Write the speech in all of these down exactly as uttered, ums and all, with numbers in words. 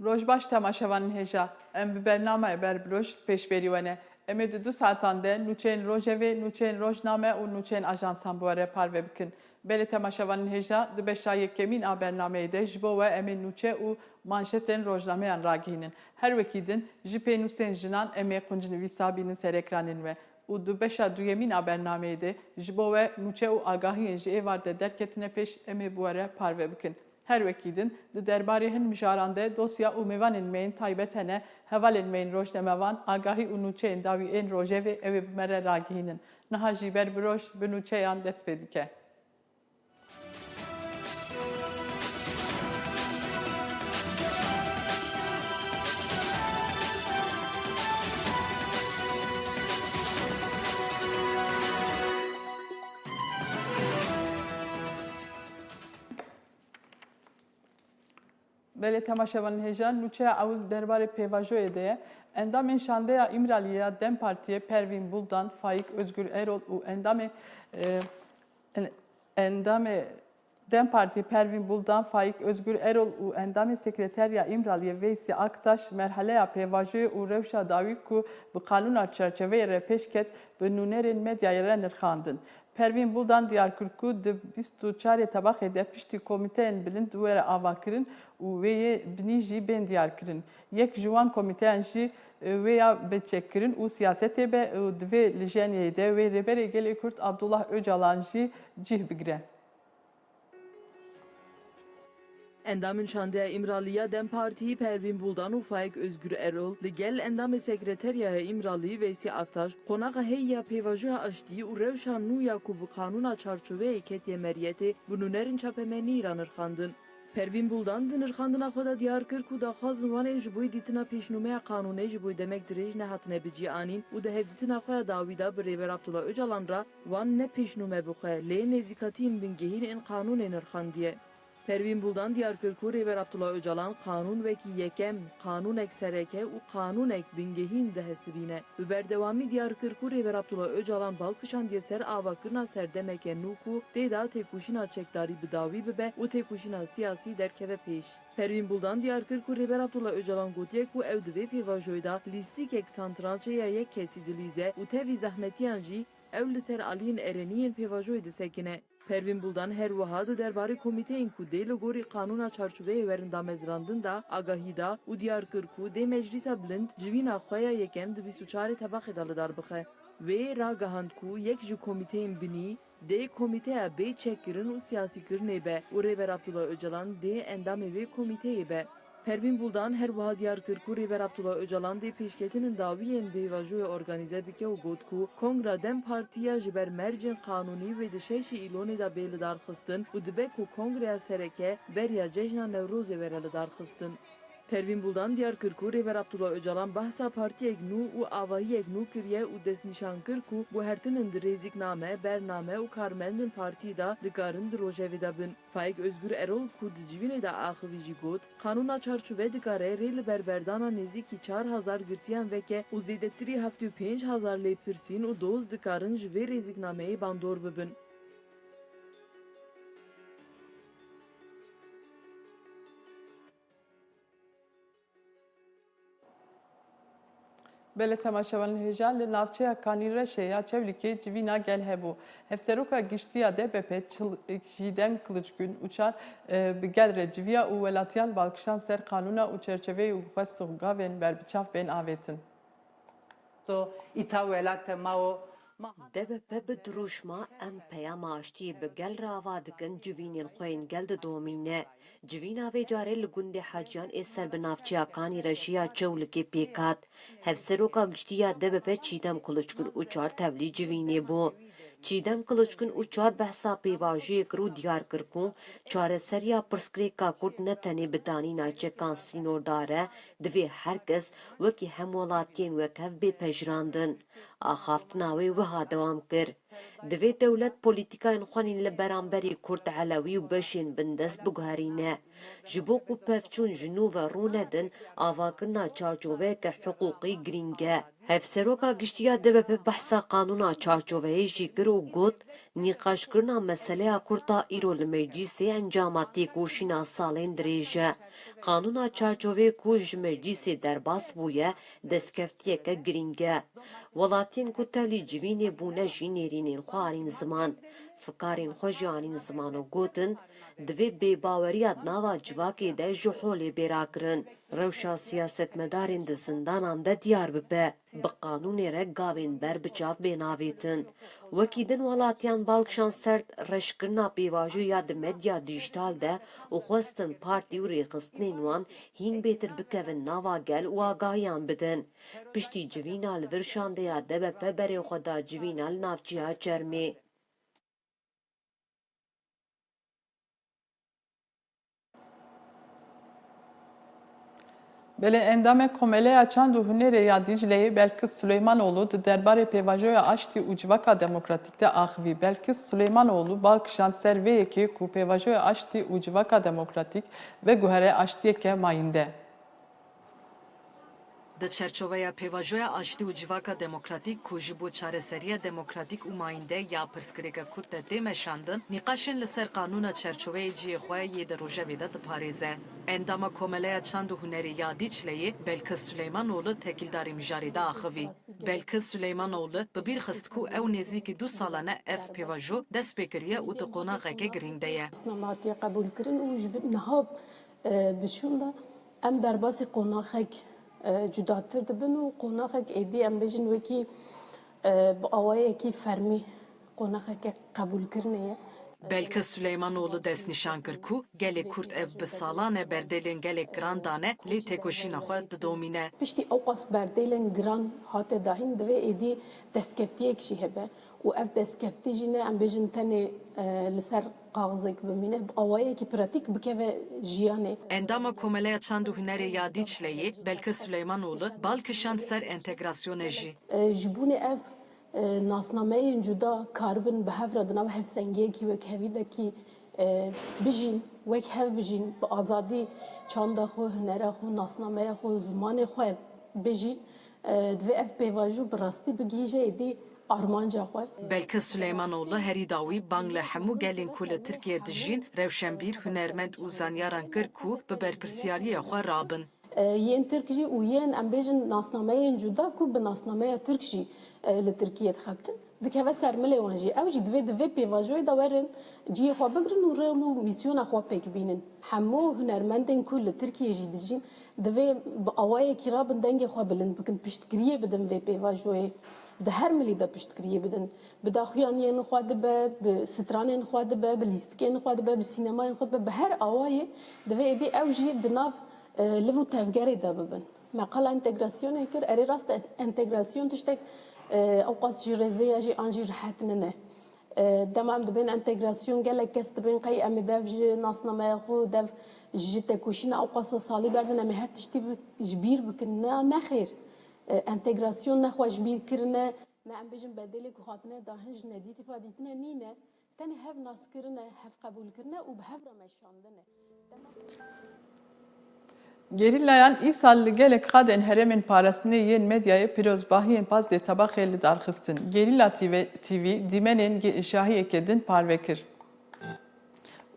Roj baş temaşevanên hêja. Em bi bernameyê Ber bi roj pêşberî we ne. Em ê di du saetan de nûçeyên rojevê, nûçeyên rojname û nûçeyên ajansan bi we re parve bikin. Belê temaşevanên hêja, di beşa yekemîn a bernameyê de ji bo we em ê nûçe û manşetên rojnameyan ragihînin. Her wekî din ji pênûsên jinan em ê quncnivîsa bînin ser ekranên we. Û di beşa duyemîn a bernameyê de ji bo we nûçe û agahiyên ji êvar de derketine pêş em ê bi we re parve bikin. Her wekî din, di derbarê hin mijaran de dosya û mêvanên me yên taybet hene, hevalên me yên rojnamevan, agahî û nûçeyên dawî ên rojevê ew ê bi me re ragihînin. Niha jî Ber bi roj bi nûçeyan dest pê dike. Belê temaşevanên hêja, nûçeya ewil derbarê pêvajoyê de ye. Endamên şandeya Îmraliyê ya DEM Partiyê Pervîn Buldan, Faîk Özgür Erol û endamê, e, en-, endamê DEM Partiyê Pervîn Buldan, Faîk Özgür Erol û endamê sekreterya Îmraliyê Veysî Aktaş merheleya pêvajoyê û rewşa dawî ku bi qanûna çerçeveyê re pêş ket, bi nûnerên medyayê re nirxandin. Pervîn Buldan diyar kir ku di bîst û çarê Tebaxê de piştî komîteyên bilind were avakirin û wê yê binî jî bên diyarkirin. Yek ji wan komîteyan jî, e, wê ya be çekkirin û siyasetê be û divê li jeniyê de wê Rêberê Gelê Kurd Abdullah Ocalan jî cih bigire. Endamên şandeya Îmralî ya DEM Partî Pervîn Buldan û Faîk Özgür Erol li gel endamê sekreteriyaya Îmralî Veysî Aktaş qonaxa heyî ya pêvajoya aştî û rewşa nû ya ku bi qanûna çarçoveyê ketiye meriyetê bi nûnerên çapemeniyî re nirxandin. Pervîn Buldan di nirxandina xwe de diyar kir ku daxwazin wan ên ji bo dîtina pêşnûmeya qanûnê ji bo demek dirêj nehatine bi cî anîn û di hevdîtina xwe ya dawî de bi Rêber Abdullah Ocalan re wan ne pêşnûme bi xwe, lê nêzîkatiyên bingehîn ên qanûnê nirxandiye. Pervîn Buldan diyar kir ku Rêber Abdullah Ocalan qanûn wekî yekem, qanûnek sereke û qanûnek bingehîn dihesibîne. Bi berdewamî diyar kir ku Rêber Abdullah Ocalan bal kişandiye ser avakirina serdemeke nû ku tê de têkoşîna çekdarî bi dawî bibe û têkoşîna siyasî derkeve pêş. Pervîn Buldan diyar kir ku Rêber Abdullah Ocalan gotiye ku ew di vê pêvajoyê de lîstîkek santrançê ya yek kesî dilîze û tevî zehmetiyan jî ew li ser aliyên erenî yên pêvajoyê disekine. Pervîn Buldan her wiha di derbarê komîteyên ku dê li gorî qanûna çarçoveyê werin damezrandin de agahî da û diyar kir ku dê Meclîsa Bilind civîna xwe ya yekem di bîst û çarê Tebaxê de li dar bixe. Wê ragihand ku yek ji komîteyên binî dê komîteya bê çekkirin û siyasîkirinê be û Rêber Abdullah Ocalan dê endamê vê komîteyê be. Pervîn Buldan her wiha diyar kir ku Rêber Abdullah Ocalan dê pêşketinên dawî yên pêvajoyê organîze bike û got ku Kongra DEM Partî ya ji ber mercên qanûnî wê di şeşê Îlonê de bê lidarxistin û dibe ku Kongreya Sereke beriya Cejna Newrozê were lidarxistin. Pervîn Buldan diyar kir ku Rêber Abdullah Ocalan behsa partiyek nû û avahiyek nû kiriye û destnîşan kir ku guhertinên di rêzîkname, bername û karmendên partiyê de dikarin di rojevê de bin. Faîk Özgür Erol ku di civînê de axivî jî got, qanûna çarçove dikare rê li berberdana nêzîkî çar hezar girtiyan veke û zêdetirî heftê û pênc hezar lêpirsîn û doz dikarin ji vê rêzîknameyê bandor bibin. Belê temaşevanên hêja, li navçeya Kanîreşê ya Çewlîgê civîna gel hebû. Hevseroka Giştî ya D B P Çil-, Çîdem Kiliçgün Uçar, e, bi gel re civiya û welatiyan balkişand ser qanûna û çerçeveyê û xwest û gavên berbiçav bên avêtin. To îta welate ma o. D B P bi dirûşma Em peyama aştiyê bi gel re ava dikin civînên xwe yên gel didomîne. Civîna vê carê li gundê Heciyan ê ser bi navçeya Kanîreşê ya Çewlikê pêk hat. Hevseroka giştî ya D B P Çîdem Kiliçgün Uçar tevlî civînê bû. Çîdem Kiliçgün Uçar behsa pêvajoyê kir û diyar kir ku çareseriya pirsgirêka Kurd ne tenê bi danîna çekan sînordar e, divê her kes wekî hemwelatiyên wekhev bê pejirandin. Axaftina wê wiha dewam kir, Divê dewlet polîtîkayên xwe yên li beramberî Kurd, Elewî û beşên bindest biguherîne, ji bo ku pevçûn ji nû ve rû nedin, avakirina çarçoveyeke hiqûqî girîng e. Hevseroka Giştî ya D B P behsa qanûna çarçoveyê jî kir û got, nîqaşkirina meseleya Kurda îro li meclîsê encama têkoşîna salên dirêj e. Qanûna çarçoveyê ku ji meclîsê derbas bûye, destkeftiyeke girîng e. Welatiyên ku tevlî civînê bûne jî nêrînên xwe anîn ziman, fikarên xwe jî anîn ziman û gotin, divê bêbaweriya di nava civakê de ji holê bê rakirin. Rewşa siyasetmedarên di zindanan de diyar bibe, bi qanûnê re gavên berbiçav bê navêtin. Wekî din welatiyan bal kişand ser reşkirina pêvajoya di medya dîjîtal de û xwestin partî û rêxistinên wan hîn bêtir bikevin nava gel û agahiyan bidin. Piştî civîna li vir şandeya D B P berê xwe da civîna li navçeya Çermê. Belê endamê Komeleya Çand û Hunerê ya Dîcleyê Belkis Suleymanoğlu di derbarê pêvajoya aştî û civaka demokratîk de axivî. Belkis Suleymanoğlu bal kişand ser vê yekê ku pêvajoya aştî û civaka demokratîk veguhere aştiyeke mayînde. Di çerçoveya pêvajoya aştî û civaka demokratîk ku ji bo çareseriya demokratîk û mayînde ya pirsgirêka Kurd de tê meşandin, nîqaşên li ser qanûna çerçoveyê cihê xwe yê di rojevê de diparêze. Endama Komeleya Çand û Hunerê ya Dîçleyê Belkis Suleymanoğlu tekîldarî mijarê de axivî. Belkis Suleymanoğlu bi bîr xist ku ew nêzîkî du salan e ev pêvajo dest pê kiriye û di qonaxeke girîng de ye. Aslında hatiye qebûlkirin û ji niha, e, bi şûnda em derbasî qonaxek, e, cudatir dibin û qonaxek êdî em bêjin wekî, e, bi awayekî fermî qonaxeke qebûlkirinê ye. Belkis Suleymanoğlu destnîşan kir ku gelê Kurd ev bi salan e berdêlên gelek giran dane, lê têkoşîna xwe didomîne. Piştî ewqas berdêlên giran hate dahîn, divê êdî destkeftiyek jî hebe û ev destkeftî jî ne em bêjin tenê, e, li ser kaxizek bimîne, bi awayekî pratîk bikeve jiyanê. Endama Komeleya Çand û Hunerê ya Dîçleyê Belkis Suleymanoğlu bal kişand ser entegrasyonê jî. E, ji bûnê ev, e, nasnameyên cuda karibin bi hev re di nav hevsengiyekî wekhevî de kî, e, bijîn, wek hev bijîn, bi azadî çanda xwe, hunera xwe, nasnameya xwe, zimanê xwe bijîn. E, divê ev pêvajo bi rastî bigihîje êdî armanca xwe. Belkis Suleymanoğlu herî dawî bang li hemû gelên ku li Tirkiye dijîn, rewşenbîr, hunermend û zanyaran kir ku bi berpirsiyariya xwe rabin. E, yên Tirk jî û yên, em bêjin, nasnameyên cuda ku bi nasnameya Tirk jî, e, li Tirkiyê dixebtin, dikeve ser milê wan jî. Ew jî divê di vê pêvajoyê de werin, cihê xwe bigirin û rol û mîsyona xwe pêk bînin. Hemû hunermendên ku li Tirkiyê jî dijîn, divê bi awayekî rabin dengê xwe bilind bikin, piştgiriyê bidin vê pêvajoyê. Di her milî de piştgiriyê bidin. Bi daxuyaniyên xwe dibe, bi stranên xwe dibe, bi lîstikên xwe dibe, bi sînemayên xwe dibe, bi her awayê divê êdî ew jî di nav, e, liv û tevgerê de bibin. Me qala entegrasyonê kir, erê rast e, entegrasyon tiştek, e, ewqas ji rêzê ya jî an jî rihet nine. E, dema em dibên entegrasyon gelek kes dibên qey em ê dev ji nasnameya xwe, dev ji tekoşîna ewqasa salî berdin, em ê her tiştî bi-, ji bîr bikin. Ne, nexêr. E, entegrasyon ne xwe ji bîr kirine, ne em bêjin bedelê ku hatine dahin ji nedîtîfa dîtine nîne. Tenê hev naskirine, hev qebûlkirine û bi hev re meşandine. Gerîlayan îsal li gelek qadên herêmên parastinê yên medyayê pîrozbahiyên pazdeh Tebaxê li dar xistin. Gerîla T V, T V dîmenên ge-, şahiyeke din parve kir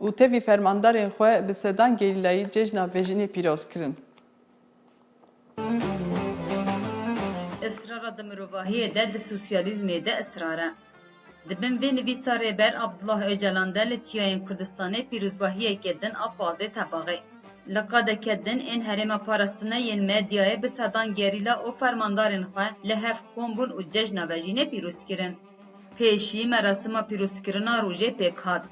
û tevî fermandarên xwe bi sedan gerîlayî cejna vejînê pîroz kirin. Israra di mirovahiyê de, di sosyalîzmê de israr e. Di bin vê nivîsa Rêber Abdullah Ocalan de li çiyayên Kurdistanê pîrozbahiyeke din a pazdeh Tebaxê. Li qadeke din ên herêma parastine yên medyayê bi sedan gerîla û fermandarên xwe li hev kom bûn û cejna vejînê pîroz kirin. Pêşî merasima pîrozkirina rojê pêk hat.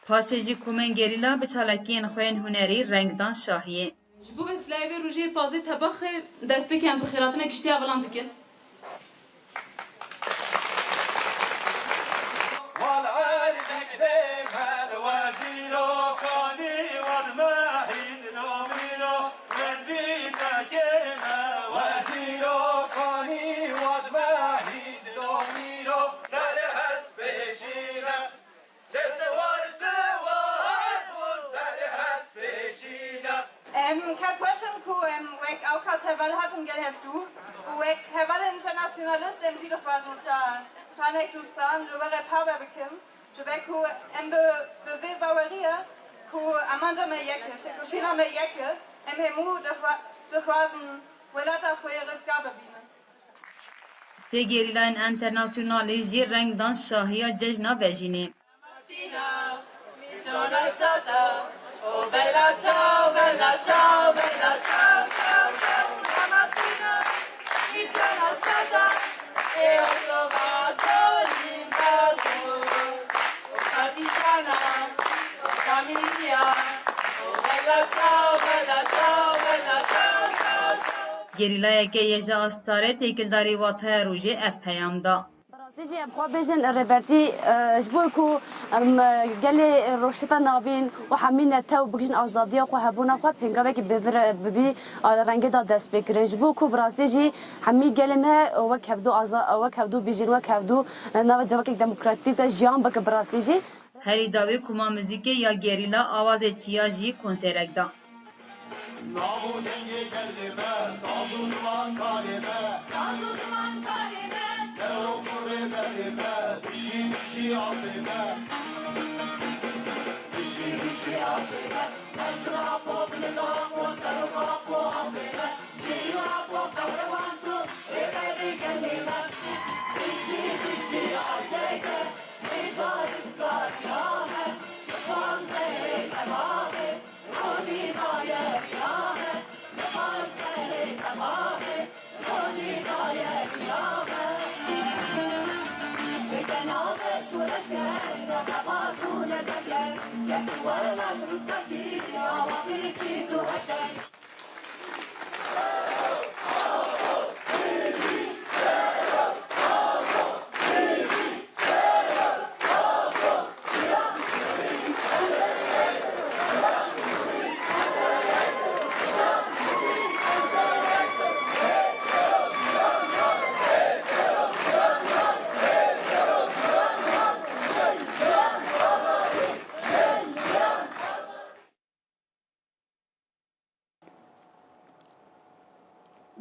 Paşê jî komên gerîla bi çalakiyên xwe yên hunerî reng dan şahiyê. Ji bo wesîleyê vê rojê pazdeh Tebaxê destpêkê em bi xêrhatina giştî hevalan dikin. Em kes weş in ku em wek ew kes heval hatin gel hevdû û wek hevalên internasyonalist em jî dixwazin sa sanek dûstan li we re parve bikin. Ji ber ku em bi, bi vê baweriyê ku amanca me yek e, têkoşîna me yek e, em hemû dixwa-, dixwazin welata xwe yê rizgar bibînin. Sê gerîlayên enternasyonalî jî reng dan şahiya cejna Vejînê. Gerîlayeke yê ji astarê têkildarî Wataya Rojê ev peyam da. Bi rastî jî em xwe bêjin Rêbertî, e, ji bo ku em, e, gelê Rojhilata Navîn û hemî netew bigihîjin azadiya xwe, hebûna xwe, pêngavekî bi vî re-, bi vî, e, rengê de dest pê kirin. Ji bo ku bi rastî jî hemî gelê me wek hevdû aza-, wek hevdû bijîn, wek hevdû, e, nava civakek demokratîk de jiyan bike bi rastî jî. Herî dawî koma muzîkê ya gerîla Awazê Çiya jî konserek da. Nav û dengê gelê me, saz û ziman karê me. Saz û ziman karê me. Serok û rêberê me, dijî dijî afê me. Dijî dijî afê me. Mezra po, bilida po, serok po, afê me. Jêya po, kahraman tu, rêberê gelê me. Dijî dijî afê me. Rêza rizgariya me. Nixwaze hê temaxê.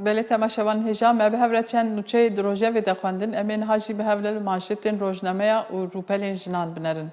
Belê temaşevan hêja me bi hev re çend nûçeyê di rojevê de xwendin. Em ê niha jî bi hev re li manşetên rojnameya û rûpelên jinan binerin.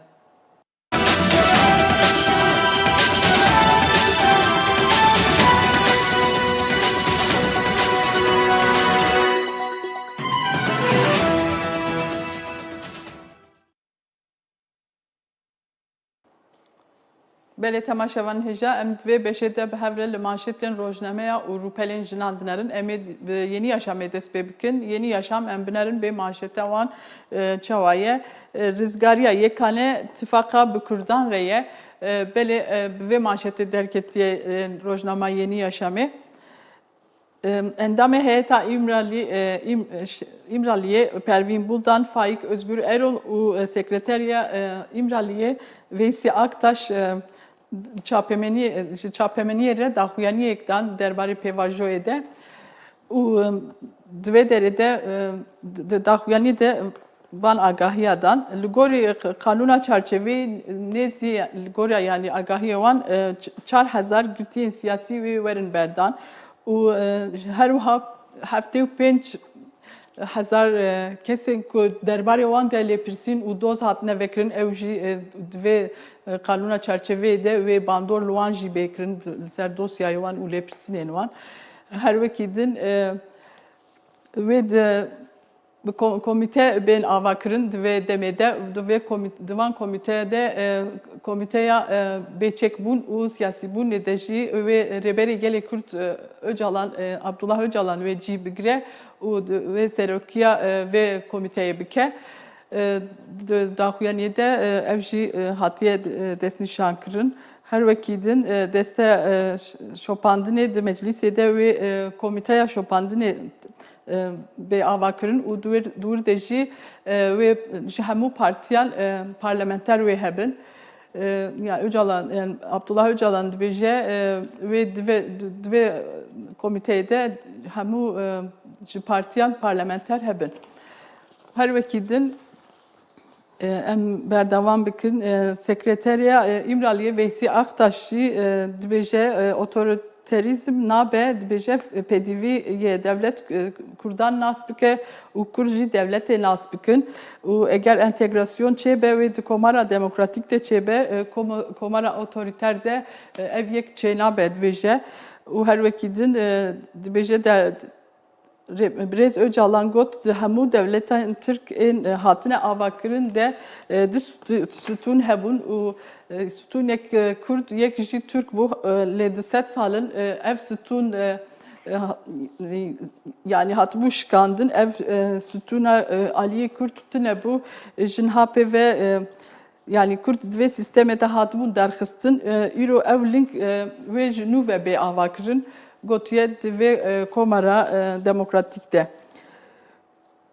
Belê temaşevan hêja, em di vê beşê de bi hev re li manşetên rojnameya û rûpelên jinan dinerin. Em ê bi Yeni Yaşamê dest pê bikin. Yeni Yaşam, em binerin bê manşeta wan, e, çawa ye? E, rizgariya yekane tifaqa bi Kurdan re ye. E, belê, e, bi vê manşetê derketiye, e, rojnama Yeni Yaşamê. Em, endamê heyeta Îmralî, e, Îm-, e, ş-, Îmraliyê Pervîn Buldan, Faîk Özgür Erol û, e, sekreteriya, e, Îmraliyê Veysî Aktaş, e, çapemeniyê, e, ji çapemeniyê re daxuyaniyek dan derbarê pêvajoyê de û, e, di vê derê de, e, di, di daxuyaniyê de van agahiya dan. Li gorî q-, qanûna çarçeveyê nêzî, li gorî, yanî, agahiyê wan, e, ç-, çar hezar girtiyên siyasî wê werin berdan û, e, her wiha heftê û pênc hezar, e, kesên ku derbarê wan de lêpirsîn û doz hatine vekirin, ew jî, e, di vê, e, qanûna çarçeveyê de wê bandor li wan jî bê kirin, li ser dosyayê wan û lêpirsînên wan. Her wekî din, e, wê di Bi ko-, komîte bên avakirin di vê demê de, di vê komî-, di van komîteyê de, e, komîteya, e, bêçekbûn û siyasîbûnê de jî wê Rêberê Gelê Kurd, e, Ocalan, e, Abdullah Ocalan wê cî bigire û di-, wê serokiya, e, vê komîteyê bike. E, di daxuyaniyê de, e, ev jî, e, hatiye, e, destnîşankirin. Her wekî din, e, deste, e, ş-, şopandinê di meclîsê de wê, e, komîteya şopandinê e, bê avakirin û di wir, di wir de jî, e, wê ji hemû partiyan, e, parlamenter wê hebin. E, ya Ocalan, yani Abdullah Ocalan dibêje, e, wê di vê, di, di vê komîteyê de hemû, e, ji partiyan parlamenter hebin. Her wekî din, E, em berdewam bikin. E, Sekreteriya, e, Îmraliyê Veysî Aktaş jî, e, dibêje, e, otori-, Terîzm nabe, dibêje pêdivî yê dewlet, e, Kurdan nas bike û Kurd jî dewletê nas bikin. Û eger entegrasyon çêbe, wê di komara demokratîk de çêbe, e, komo-, komara otorîter de, e, ev yek çênabe, dibêje. Û her wekî din, e, dibêje de, Rê-, Birêz Ocalan got, di hemû dewletên Tirk ên, e, hatine avakirin de, e, du stû-, stûn hebûn û, e, stûnek, e, Kurd, yek jî Tirk bû, e, lê di sed sal in, e, ev stûn, e, e, ha-, yanî hatibû şikandin, ev, e, stûna, e, aliyê Kurd tune bû, e, ji niha pê ve, e, Yanî Kurd di vê sîstemê de hatibûn derxistin, e, îro ew ling, e, wê ji nû ve bê avakirin, gotiye di vê, e, komara, e, demokratîk de.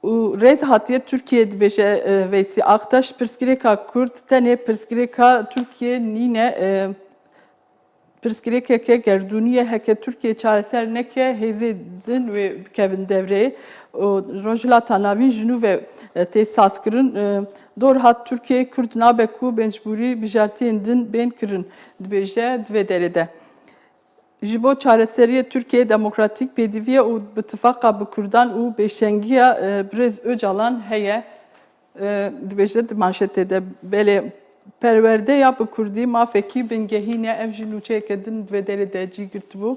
Û rêz hatiye Tirkiyê dibêje, e, Veysî Aktaş, pirsgirêka Kurd tenê pirsgirêka Tirkiyê nîne, e, Pirsgirêkeke gerdûnî ye, heke Tirkiye çareser neke, hêzê din wê bikevin devreyê. Û Rojhilata Navîn ji nû ve, e, tê sazkirin. E, dor hat Tirkiye Kurd nabe ku mecbûrî bijartiyên din bên kirin, dibêje di vê derê de. Ji bo çareseriyê Tirkiye demokratîk pêdivî ye û bi tifaqa bi Kurdan û bêşengiya, e, Birêz Ocalan heye. E, dibêje di manşetê de, belê, perwerdeya bi kurdî mafekî bingehîn e, ev jî nûçeyeke din di vê derê de cî girtibû.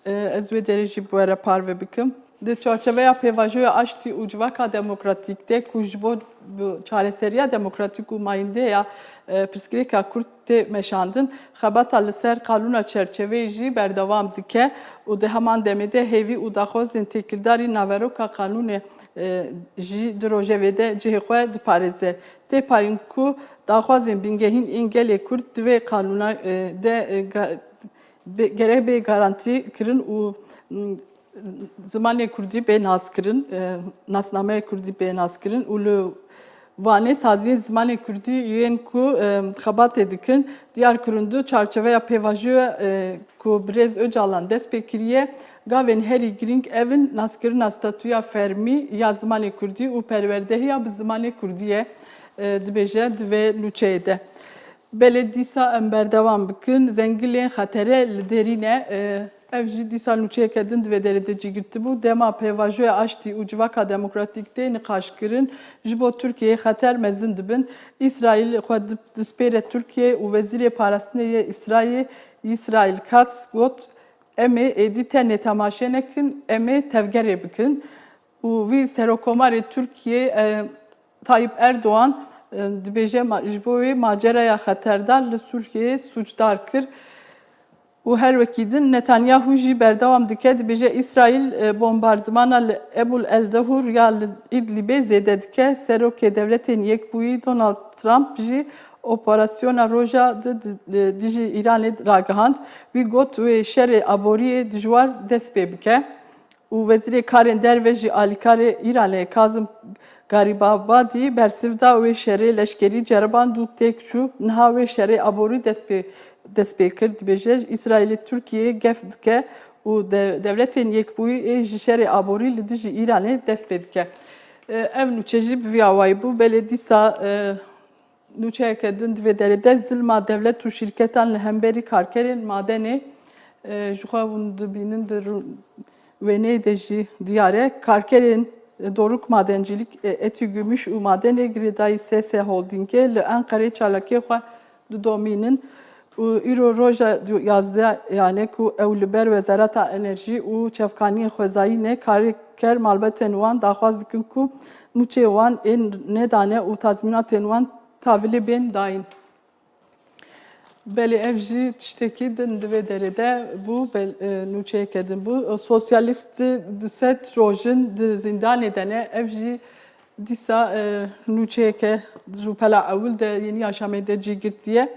E, ez wê derê jî bi we re parve bikim. Di çarçeveya pêvajoya aştî û civaka demokratîk de ku ji bo bi çareseriya demokratîk û mayîndeya, e, pirsgirêka Kurd tê meşandin, xebata li ser qanûna çerçeveyê jî berdewam dike û di heman demê de hêvî û daxwazên têkildarî naveroka qanûnê, e, jî di rojevê de cihê xwe diparêze. Tê payîn ku daxwazên bingehîn ên gelê Kurd di vê qanûna, e, de, e, ga-, bê, gerek bê garantî kirin û, m, zimanê Kurdî bê naskirin, e, nasnameya Kurdî bê naskirin û li Wanê saziyên zimanê Kurdî yên ku, e, xebatê dikin, diyar kirin du çarçeveya pêvajoya, e, ku Birêz Ocalan dest pê kiriye, gavên herî girîng ev in, naskirina statûya fermî ya zimanê Kurdî û perwerdehiya bi zimanê Kurdî ye, e, dibêje di vê nûçeyê de. Belê dîsa em berdewam bikin. Zengilên xetere li derî ne. E, ev jî dîsa nûçeyeke din di vê derê de cî girtibû. Dema pêvajoya aştî û civaka demokratîk tê niqaşkirin, ji bo Tirkiyeyê xeter mezin dibin. Îsraîl xwe di-, dispêre Tirkiyeyê û Wezîrê Parastinê yê Îsraîlê, Yîsraîl Katz got, Em ê êdî tenê temaşe nekin, em ê tevgerê bikin. Û wî Serokkomarê Tirkiyê, e, Tayyip Erdogan, e, dibêje ma-, ji bo wê maceraya xeterdar li Sûriyeyê sûcdar kir û her wekî din Netanyahu jî berdewam dike, dibêje Îsraîl, e, bombardimana li Ebul El Dehur ya li Îdlibê zêde dike. Serokê Dewletên Yekbûyî Donald Trump jî operasyona roja di, di, di, dijî Îranê ragihand. Wî got, wê şerê aboriyê dijwar dest pê bike. Û Wezîrê Karên Derve jî alîkarê Îranê Kazim Garîbabadî bersiv da, wê şerê leşkerî ceriband û têk çû, niha wê şerê aborî dest pê, dest pê kir. Dibêje, Îsraîlê Tirkiyeyê gef dike û de-, Dewletên Yekbûyî ê ji şerê aborî li dijî Îranê dest pê dike. E, ev nûçe jî bi vî awayî bû. Belê dîsa, e, Nûçeyeke din di vê derê de zilma dewlet û şîrketan li hemberî karkerên madenê, e, ji xwe hûn dibînin di ru-, wêneyê de jî diyar e. Karkerên, e, Doruk Madencîlik, e, Etî Gümüş û Madenê girêdayî S S Holdingê li Enqerê çalakiyê xwe didomînin û îro roja yazdeh yanê ku ew li ber Wezareta Enerjî û Çavkaniyên Xwezayî ne, karker malbetên wan daxwaz dikin ku nûçeyê wan ên nedane û tazmînatên wan tavilê bên dayîn. Belê ev jî tiştekî din di vê derê de bû, bel-, e, nûçeyeke din bû. Sosyalîst du sed roj in di zîndanê de ne. Ev jî dîsa, e, nûçeyeke di rûpela ewil de, Yenî Yaşamê de cî girtiye.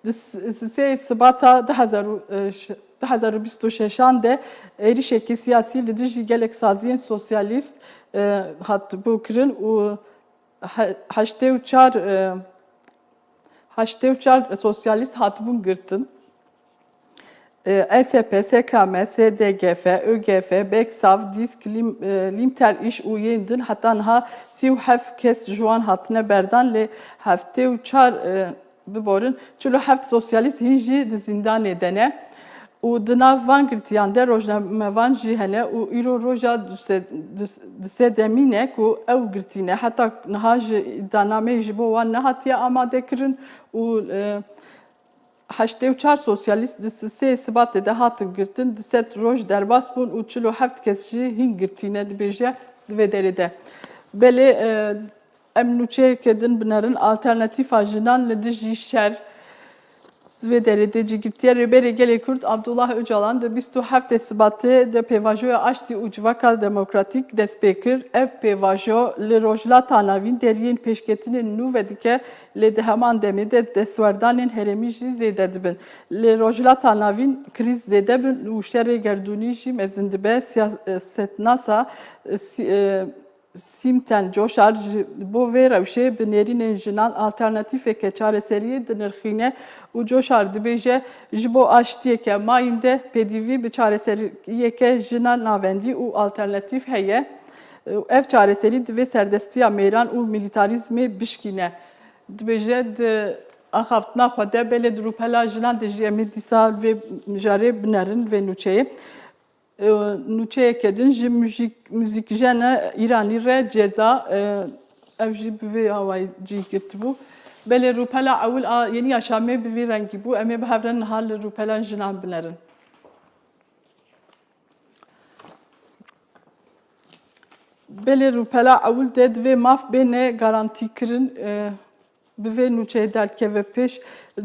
Di s-, sisê Sibata du hezar û, e, ş-, du hezar û bîst û şeşan de êrişekî siyasî li dijî gelek saziyên sosyalîst, e, hatibû kirin û he-, heştê û çar, e, heştê û çar sosyalîst hatibûn girtin. E, S P, S K M, S D G F, Ö G F, Beksav, Disk, Lim-, e, Limter Îş û yên din heta niha sî û heft kes ji wan hatine berdan, lê heftê û çar, e, biborin, çil û heft sosyalîst hîn jî di zîndanê de ne. Û di nav van girtiyan de rojnamevan jî hene û îro roja du sed, du sed, du sedemîn e ku ew girtî ne. Heta niha ji îddianameyê ji bo wan nehatiye amadekirin û, e, heştê û çar sosyalîst di sê Sibatê de hatin girtin, du sed roj derbas bûn û çil û heft kes jî hîn girtî ne, dibêje di vê derê de. Belê, e, em nûçeyeke din binerin, alternatîfa jinan li dijî şer. Di vê derê de cîgirtiye Rêberê Gelê Kurd Abdullah Ocalan di bîst û heftê Sibatê de pêvajoya aştî û civaka demokratîk dest pê kir. Ev pêvajo li Rojhilata Navîn deriyên pêşketinên nû vedike, lê di heman demê de destwerdanên herêmî jî zêde dibin. Li Rojhilata Navîn krîz zêde bin û şerê gerdûnî jî mezin dibe. Siyasetnasa, si-, e, Sîmten Coşar ji bo vê rewşê bi nêrînên jinan alternatîfeke çareseriyê dinirxîne û Coşar dibêje, ji bo aştiyeke mayînde pêdivî bi çareseriyeke jina navendî û alternatîf heye. Ev çareserî divê serdestiya mêran û milîtarîzmê bişkîne. Dibêje di axaftina xwe de belê di rûpela jinan de jî em ê dîsa vê mijarê binerin, vê nûçeyê. E, nûçeyeke din ji muzîk-, muzîkjene Îranî re Ceza, e, ev jî bi vê awayî cî girtibû. Belê rûpela ewil a Yeniya Şamê bi vî rengî bû. Em ê bi hev re niha li rûpela jinan binerin. Belê rûpela ewil de divê maf bêne garantîkirin, e, bi vê nûçeyê derdikeve pêş.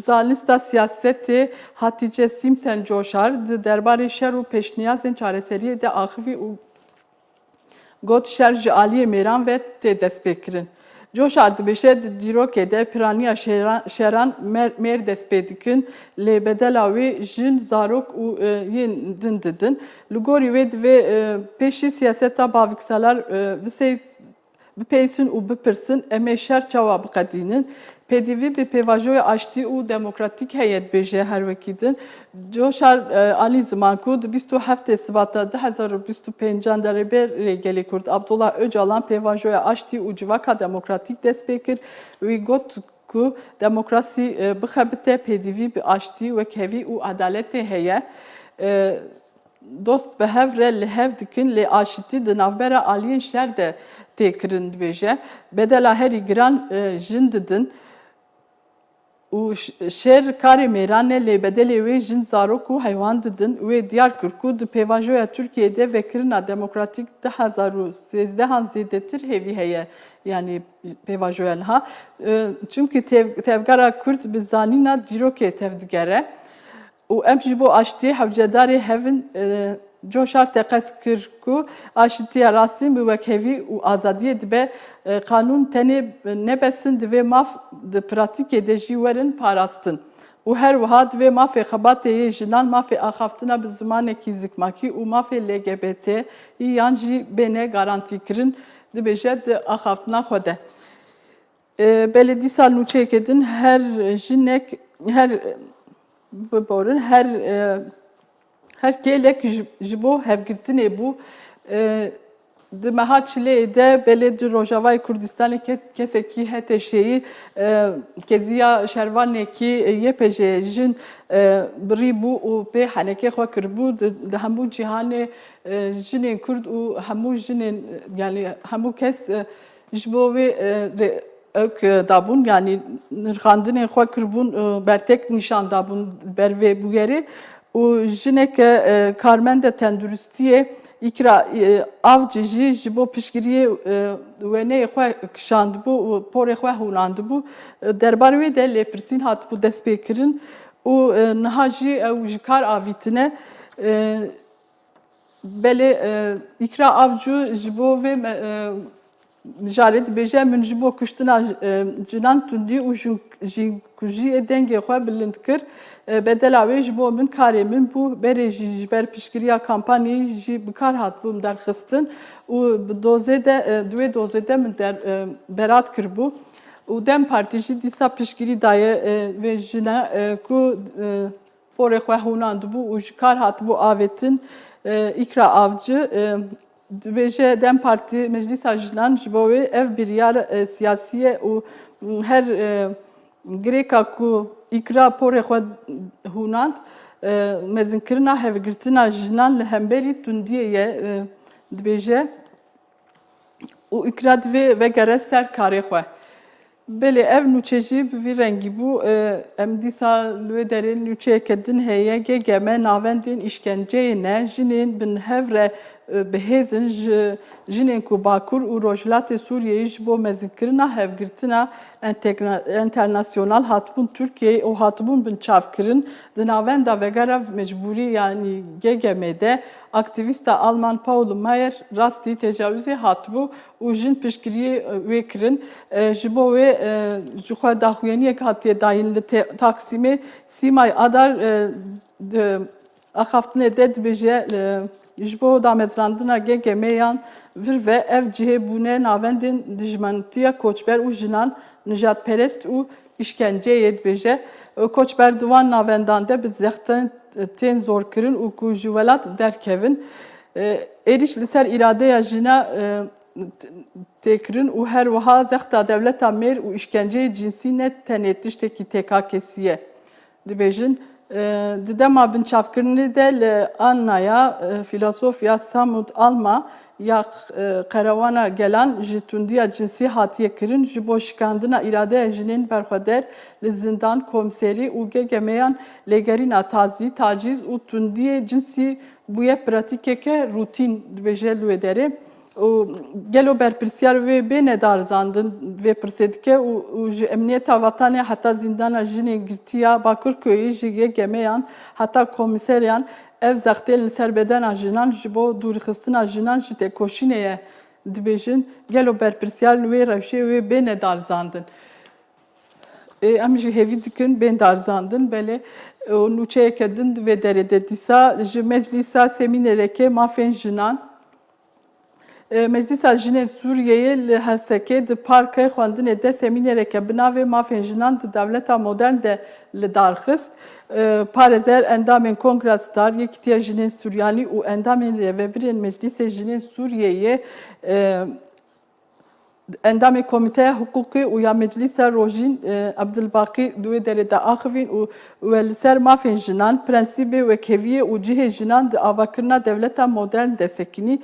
Zanista siyasetê Hatice Sîmten Coşar di derbarê şer û pêşniyazên çareseriyê de axivî û got, şer ji aliyê mêran ve tê destpêkirin. Coşar dibêje, di dîrokê de piraniya şêra-, şeran mer-, mêr dest pê dikin, lê bedela wê jin, zarok û, e, yên din didin. Li gorî wê divê, e, pêşî siyaseta baviksalar, e, bisey-, bipeysin û bipirsin, em ê şer çawa biqedînin? Pêdivî bi pêvajoya aştî û demokratîk heye, dibêje her wekî din. Coşar, e, anî ziman ku di bîst û heftê Sibata du hezar û bîst û pêncan de Rêberê Gelê Kurd Abdullah Ocalan pêvajoya aştî û civaka demokratîk dest pê kir. Wî got ku demokrasî, e, bixebite, pêdivî bi aştî, wekhevî û edaletê heye. E, Dost bi hev re li hev dikin, lê aşitî di navbera aliyên şer de tê kirin, dibêje. Bedela herî giran, e, jin didin û ş-, şer karê mêran e, lê bedelê wê jin, zarok û heywan didin. Wê diyar kir ku di pêvajoya Tirkiyeyê de vekirina demokratîk du hezar û sêzdehan zêdetir hêvî heye, yanî pêvajoya niha. E, çimkî tev-, tevgera Kurd bi zanîna dîrokê tevdigere. Û em ji bo aştiyê hewcedarê hev in, e, Coşar teqez kir ku aşitiya rastîn bi wekhevî û azadiyê dibe, e, qanûn tenê ne bes in, divê maf di pratîkê de jî werin parastin. Û her wiha divê mafê xebatê yê jinan, mafê axaftina bi zimanekî zikmakî û mafê L G B T yan jî bêne garantîkirin, dibêje di axaftina xwe de. E, belê dîsa nûçeyeke din, her jinek, her, biborin, her, e, her kêlek ji, ji bo hevgirtinê bû. E, di meha çileyê de belê di Rojavayê Kurdistanê ke-, kesekî H T Ş'yî, e, keziya şervanekî, e, Y P J'yê jin, e, birî bû û pê henekê xwe kiribû. Di, di hemû cîhanê, e, jinên Kurd û hemû jinên, yanî hemû kes, e, ji bo wê, e, rê-, ewk, e, dabûn, yanî nirxandinên xwe kiribûn, e, bertek nîşan dabûn ber vê bûyerê. Û jineke, e, karmende tenduristiyê Îkra, e, Avcı jî ji bo piştgiriyê, e, wêneyê xwe kişandibû û porê xwe hûnandibû. E, derbarê wê de lêpirsîn hatibû destpêkirin û, e, niha jî ew ji kar avîtine. E, Belê, e, Îkra Avcı ji bo vê me-, e, mijarê dibêje, min ji bo kuştina, e, cinan tundî û jin-, jinkujiyê dengê xwe bilind kir. E, bedela wê ji bo min karê min bû. Berê jî ji ber piştgiriya kampanyayê jî bi kar hatibûm derxistin û bi dozê de, e, di wê dozê de min der-, e, berat kiribû. Û DEM Partî jî dîsa piştgirî daye, e, vê jine, e, ku, e, porê xwe hûnandibû û ji kar hatibû avêtin, e, Îkra Avcı, e, dibêje DEM Partî Meclîsa Jinan ji bo wê ev biryar, e, siyasî ye û, m, her, e, girêka ku Îkra porê xwe hûnand, E, mezinkirina hevgirtina jinan li hemberî tundiyê ye, e, dibêje, û îkra divê vegere ser karê xwe. Belê ev nûçe jî bi vî rengî bû. E, em dîsa li wê derê nûçeyeke din heye. G G M navendên îşkenceyê ne, jinên bi hev re, e, bi hêz in, ji jinên ku Bakur û Rojhilatê Sûriyeyê ji bo mezinkirina hevgirtina entegna-, enternasyonal hatibûn Tirkiyeyê û hatibûn binçavkirin, di navenda vegera mecbûrî, yanî G G M de, aktîvîsta Alman Paul Mayer rastî tecawizê hatibû û jin piştgiriyê, e, wê kirin. E, ji bo wê, e, ji xwe daxuyaniyek hatiye dayîn li Te-, Taksimê. Sîmay Adar, e, di axaftinê de dibêje, e, ji bo damezrandina G G M'yan vir ve ev cihê bûne navendên dijmintiya koçber û jinan, nijadperest û îşkenceyê, dibêje. E, koçber di wan navendan de bi zextin, e, tên zorkirin û ku ji welat derkevin. E, êrîş li ser îradeya jina, e, t-, tê kirin û her wiha zexta dewleta mêr û îşkenceyê cinsî ne tenê tiştekî têkakesî ye. Dibêjin, e, di dema binçavkirinê de li Annaya, e, filosof ya Samut Alma ya, e, qerewana gelan ji tundiya cinsî hatiye kirin, ji bo şikandina îradeya jinên berxweder li zindan, komserî û G G M'yan lêgerîna tazî, tacîz û tundiyê cinsî bûye pratîkeke rûtîn, dibêje li wê derê. Û gelo berpirsiyar wê bê nedarizandin, vê pirsê dike û, û ji emniyeta vatanê heta zîndana jinên girtiya Bakirköyê, ji G G M'yan heta komîseriyan ev zextê li ser bedena jinan ji bo dûrxistina jinan ji têkoşînê ye, dibêjin. Gelo berpirsiyar li wê rewşê wê bê nedarizandin? Ê, em jî hêvî dikin bên darizandin, belê, û nûçeyeke din di vê derê de dîsa ji Meclîsa Semînereke Mafên Jinan. E, Meclîsa Jinên Sûriyeyê li Hesekê di parkê xwendinê de semînereke bi navê Mafên Jinan di Dewleta Modern de li dar xist. E, parêzer endamên Kongra Star, Yekîtiya Jinên Suryanî û endamên rêvebirên Meclîsê Jinên Sûriyeyê, e, Endamê Komîteya Hiqûqê û ya Meclîsa Rojîn, e, Ebdilbaqî di wê derê de axivîn û we li ser mafên jinan, prensîbê wekheviyê û cihê jinan di avakirina dewleta modern de sekinî.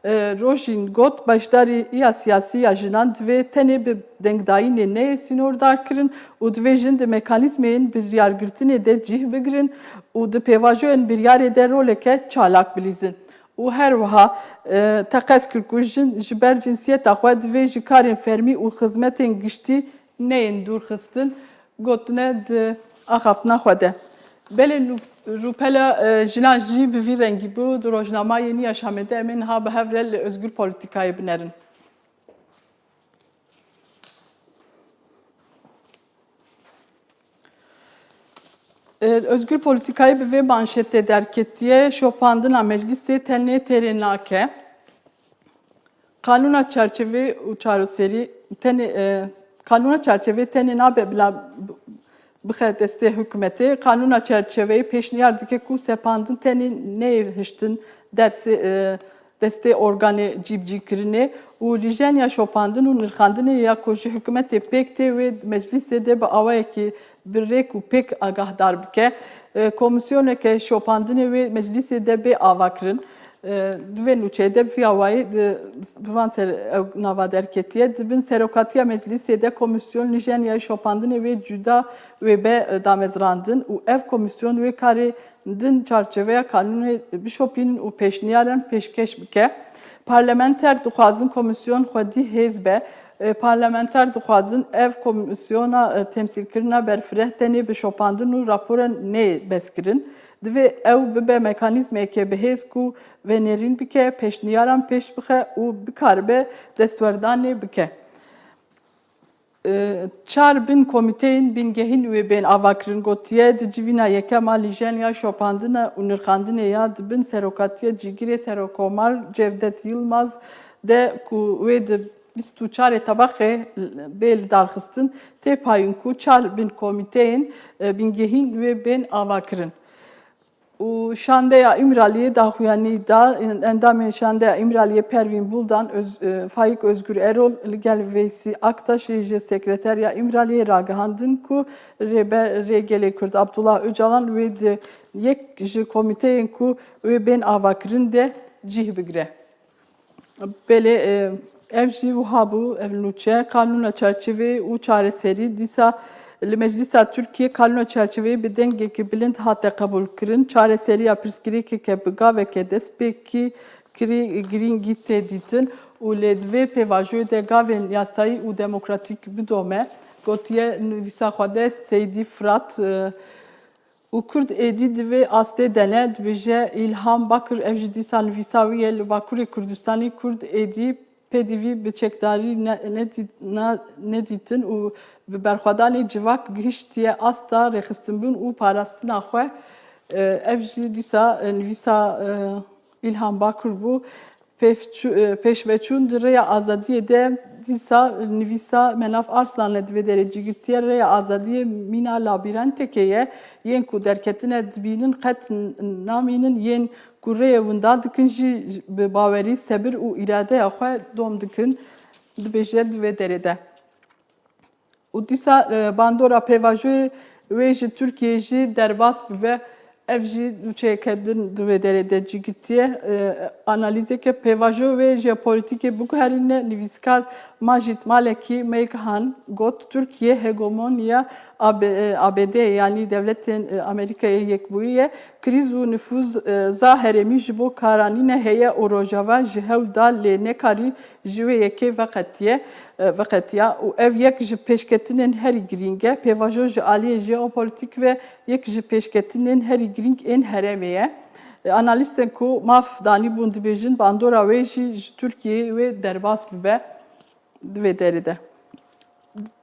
E, Rojîn got, beşdarî ya siyasî ya jinan divê tenê bi dengdayînê neyê sînordarkirin û divê jin di mekanîzmeyên biryargirtinê de cih bigirin û di pêvajoyên biryarê de roleke çalak bilîzin. Û her wiha, e, teqez kir ku jin ji ber cinsiyeta xwe divê ji karên fermî û xizmetên giştî neyên dûrxistin, gotine di axaftina xwe de. Belê Nû-, rûpela, e, jinan jî bi vî rengî bû. Di rojnamayê Nîya Şamê de em ê niha bi hev re li Özgür Politikayê binerin. E, Özgür Politikayê bi vê manşetê derketiye, şopandina meclîsê tenê têrê nake. Qanûna çarçevê û çareserî tenê, e, qanûna çarçevê tenê nabe bila bixe destê hikûmetê. Qanûna çarçeveyê pêşniyar dike ku sepandin tenê neyê hiştin dersê, e, destê organê cîbicîkirinê û lîjenya şopandin û nirxandinê ya ku ji hikûmetê pêk tê wê meclîsê de bi awayekî bi rêk û pêk agahdar bike. E, komîsyoneke şopandinê wê meclîsê de bê avakirin. E, di vê nûçeyê de bi vî awayî di, bi van ser ew nava derketiye. Di bin serokatiya meclîsê de komîsyon lîjenya şopandinê wê cuda wê be, e, damezrandin û ev komîsyon wê karê din çarçeveya kanûnê bişopînin û pêşniyaran pêşkêş bike. Parlamenter dixwazin komîsyon xwedî hêz be. E, parlamenter dixwazin ev komîsyona, e, temsîlkirina berfireh tenê bi şopandin û raporan neyê beskirin. Divê ew bibe mekanîzmeke bihêz ku venêrîn bike, pêşniyaran pêş bixe û bikaribe destwerdanê bike. E, çar bin komîteyên bingehîn wê bên avakirin, gotiye. Di civîna yekem a lîjenya şopandine û nirxandinê ya di bin serokatiya cîgirê Serokomar Cevdet Yilmaz de ku wê di bîst û çarê Tebaxê bê lidarxistin, tê payîn ku çar bin komîteyên, e, bingehîn wê bên avakirin. Û şandeya Îmraliyê daxuyanî da, endamê şandeya Îmraliyê Pervîn Buldan, Öz-, e, Faîk Özgür Erol li gel Veysî Aktaş ê ji sekreteriya Îmraliyê ragihandin ku Rêber-, Rêgelê Kurd Abdullah Ocalan wê di yek ji komîteyên ku wê bên avakirin de cih bigire. Belê, e, ev jî wiha bû, ev nûçe, kanûna çarçeveyê û çareserî. Dîsa li Meclisa Tirkiyê kanûna çarçeveyê bi dengekî bilind hate qebûlkirin. Çareseriya pirsgirêkeke bi gaveke destpêkî kirî-, girîngî tê dîtin û lê di vê pêvajoyê de gavên yasayî û demokratîk bidome, gotiye nivîsa xwe de Seydî Firat, e, Û Kurd êdî di vê astê de ne, dibêje Îlham Bakir, ev jî dîsa nivîsa wî ye, li Bakurê Kurdistanî Kurd êdî pêdivî bi çekdarî ne-, nedî-, na-, nedîtin û bi berxwedanê civak gihiştiye asta rêxistinbûn û parastina xwe. E, ev jî dîsa, e, nivîsa, e, Îlham Bakir bû. Pêvçû-, e, pêşveçûn di rêya azadiyê de dîsa nivîsa Menaf Arslan e di vê derê cî girtiye. Rêya azadiyê mîna labîrentekê ye. Yên ku derketine dibînin qet n-, namînin, yên ku rêyê winda dikin jî bi bawerî, sebir û îradeya xwe dom dikin, dibêje di vê derê de. Û dîsa, e, bandora pêvajoyê wê ji Tirkiyeyê jî derbas bibe. Ev jî nûçeyeke din di vê derê de cî girtiye. E, analîzeke pêvajoyê wê jeopolîtîkê biguherîne. Nivîskar Majid Malekî Meykan got, Tirkiye hegemoniya A B, e, A B D, yanî Dewletên, e, Amerîkayê Yekbûyî ye. Krîz û nifûz, e, za herêmî ji bo karanîne heye û Rojava ji hewl da lê nekarî ji wê yekê veqetiye, e, veqetiya û ev yek ji pêşketinên herî girîng e. Pêvajo ji aliyê jeopolîtîk ve yek ji pêşketinên herî girîng ên herêmê ye. E, analîstên ku maf danîbûn dibêjin bandora wê jî ji Tirkiyeyê wê derbas bibe di vê derê de.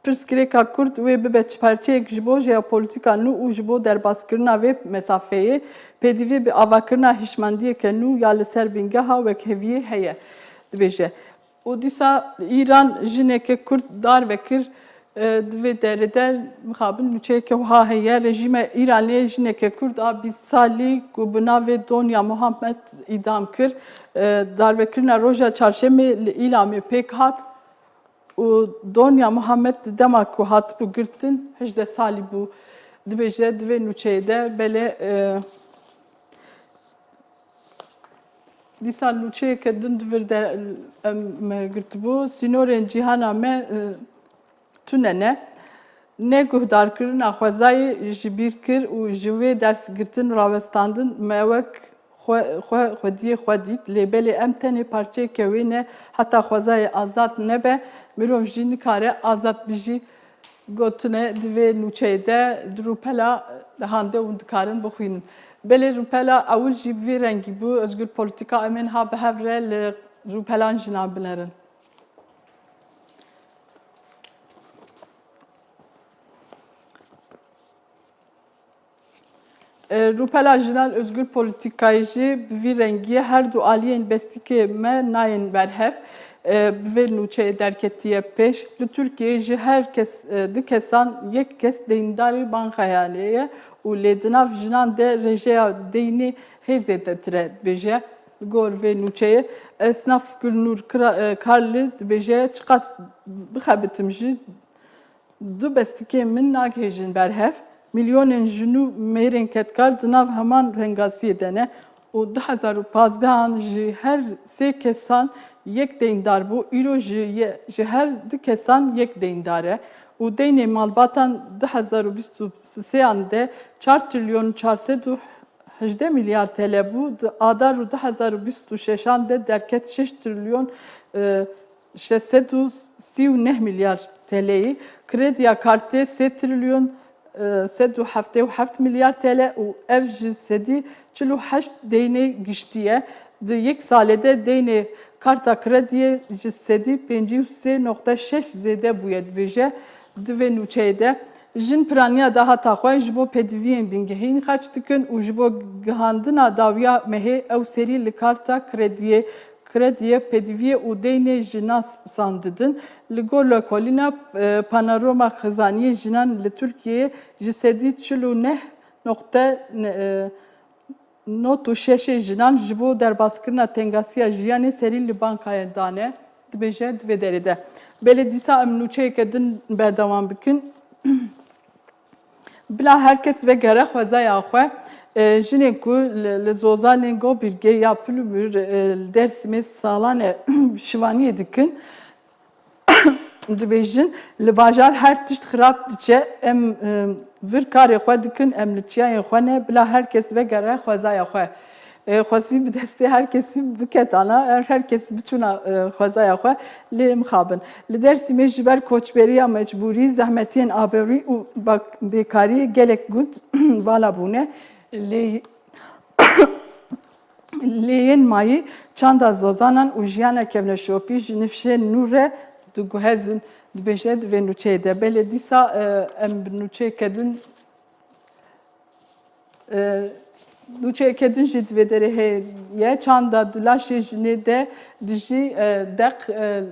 Pirsgirêka Kurd wê bibe parçeyek ji bo jeopolîtîka nû û ji bo derbaskirina vê mesafeyê, pêdivî bi avakirina hişmendiyeke nû ya li ser bingeha wekheviyê heye, dibêje. Û dîsa Îran jineke Kurd darve kir, e, di vê derê de mixabin nûçeyeke wiha heye. Rejîme Îranê jineke Kurd a bîst salî ku bi navê Donya Muhammed îdam kir. E, darvekirina roja çarşemê li Îlamê pêk hat. Û Donya Muhammed di dema ku hatibû girtin, hejdeh salî bû. Dibêje di vê nûçeyê de belê, e, dîsa nûçeyeke din di vir de em girtibû. Sînorên cîhana me, e, tune ne. Neguhdarkirina xwezayê ji bîr kir û ji wê ders girtin, rawestandin me wek xwe, xwe, xwediyê xwe dît, lê belê em tenê parçeyeke wê ne, heta xwezayê azad nebe, mirov jî nikare azad bijî, gotine di vê nûçeyê de di rûpela hande hûn dikarin bixwînin. Belê rûpela ewil jî bi vî rengî bû, Özgür Politika, em ên ha bi hev re li rûpelan jinan binerin. E, Rûpela Jinan Özgür Politikayê jî bi vî rengiyê her du aliyên bestikê me nayên berhev. E, bi vê nûçeyê derketiye pêş. Li Tirkiyeyê ji her kes, e, du kesan yek kes deyndarî bankayanê ye û lê di nav jinan de rêjeya deynê hê zêdetir e, dibêje. Li gor vê nûçeyê, Esnaf Gülnur Kra-, e, Karlı dibêje, çiqas bixebitim jî, du bestikên min nagihêjin berhev. Milyonên jin û mêrên kedkar di nav heman vengasiyê de ne û du hezar û pazdeh an ji her sê kesan yek deyndar bû, îro ji ye-, ji her du kesan yek deyndar e û deynê malbatan du hezar û bîst û sê an de çar trilyon çar sed û hejdeh milyar T L bû, di adar û du hezar û bîst û şeş an de derket şeş trilyon, e, şeş sed û sî û neh milyar T L'yî, krediya kartê sê trilyon, e, sed û heftê û heft milyar T L û ev ji sedî çil û heşt deynê giştî ye. Di yek salê de deynê karta krediyê ji sedî pêncî û sê noqte şeş zêde bûye, dibêje. Di vê nûçeyê de jin piraniya dahata xwe ji bo pêdiviyên bingehîn xerc dikin û ji bo gihandina dawiya mehê ew serî li karta krediyê, krediyê, pêdiviyê û deynê ji nas san didin. Li gor lêkolîna, e, Panorama Xizaniyê Jinan li Tirkiyeyê ji sedî çil û neh noqte, e, not û şeşê jinan ji bo derbaskirina tengasiya jiyanê serî li bankayê dane, dibêje di vê derê de. Belê dîsa em nûçeyeke din berdewam bikin. Bila her kes vegere xwezaya xwe. E, jinên ku li, li Zozanê Gobirgê ya Pilûmûr, e, li Dêrsimê salan e şivaniyê dikin, dibêjin, li bajar her tişt xirab diçe, em, e, vir karê xwe dikin, em li çiyayên xwe ne, bila her kes vegere xwezaya xwe. E, xwezî bi destê her kesî biketana, her, her kes biçûna, e, xwezaya xwe, lê mixabin. Li Dêrsimê ji ber koçberiya mecbûrî, zehmetiyên aborî û bak-, bêkariyê gelek gund vala bûne. Lê, lê yên mayî çanda zozanan û jiyana kevneşopî ji nifşên nû re diguhezin, dibêje di vê nûçeyê de. Belê dîsa, e, em bi nûçeyeke din E, nûçeyeke din jî di vê derê heye. Çanda di laşê jinê de dijî, e, deq, e,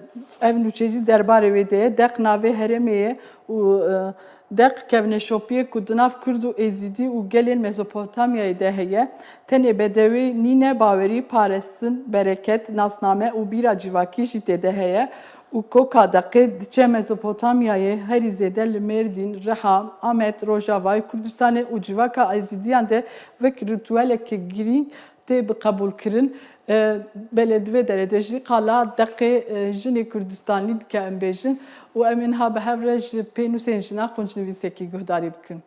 ev nûçe jî derbarê wê de ye. Deq navê herêmê ye û, e, deq kevneşopiyê ku di nav Kurd û Êzidî û gelên Mezopotamyayê de heye. Tenê bedewî nîne, bawerî, parestin, bereket, nasname û bîra civakî jî tê de heye. û koka deqê diçe Mezopotamyayê, herî zêde li Mêrdîn, Riha, Amed, Rojavayê Kurdistanê û civaka Êzîdiyan de wek ritueleke girîng tê biqebûlkirin. E, belê di vê derê de jî qala deqê, e, jinê Kurdistanî dike em bêjin û em ê niha bi hev re ji pênûsên jina qûncnivîsekî guhdarî bikin.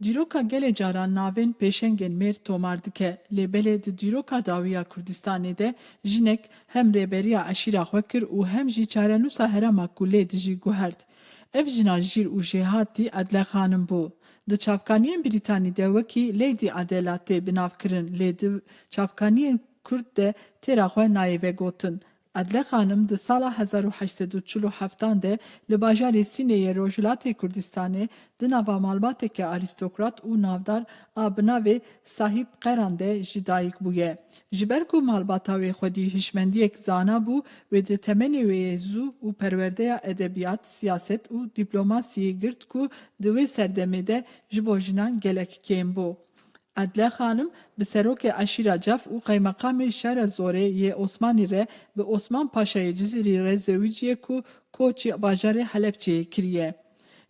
Dîroka gelê caran navên pêşengên mêr tomar dike, lê belê di dîroka dawî ya Kurdistanê de jinek hem rêberiya eşîra xwe kir û hem jî çarenûsa herêma ku lê dijî guhert. Ev jina jîr û jêhatî Edle Xanim bû. Di çavkaniyên Brîtanî de wekî Lady Adela tê binavkirin, lê di çavkaniyên Kurd de têra xwe nayê vegotin. Edle Xanim di sala hezar û heşt sed û çil û heftan de li bajarê Sînê yê Rojhilatê Kurdistanê di nava malbateke arîstokrat û navdar a bi navê Sahîb Qeran de ji dayik bûye. Ji ber ku malbata wê xwedî hişmendiyek zana bû, wê di temenê wê yê zû û perwerdeya edebiyat, siyaset û dîplomasiyê girt ku di wê serdemê de ji bo jinan gelek kêm bû. Edle Xanim bi serokê eşîra Cef û qeymeqamê şara Zorê yê Osmanî re bi Osman Paşayê Cizîrî re zewicîye ku koçî bajarê Helepçeyê kiriye.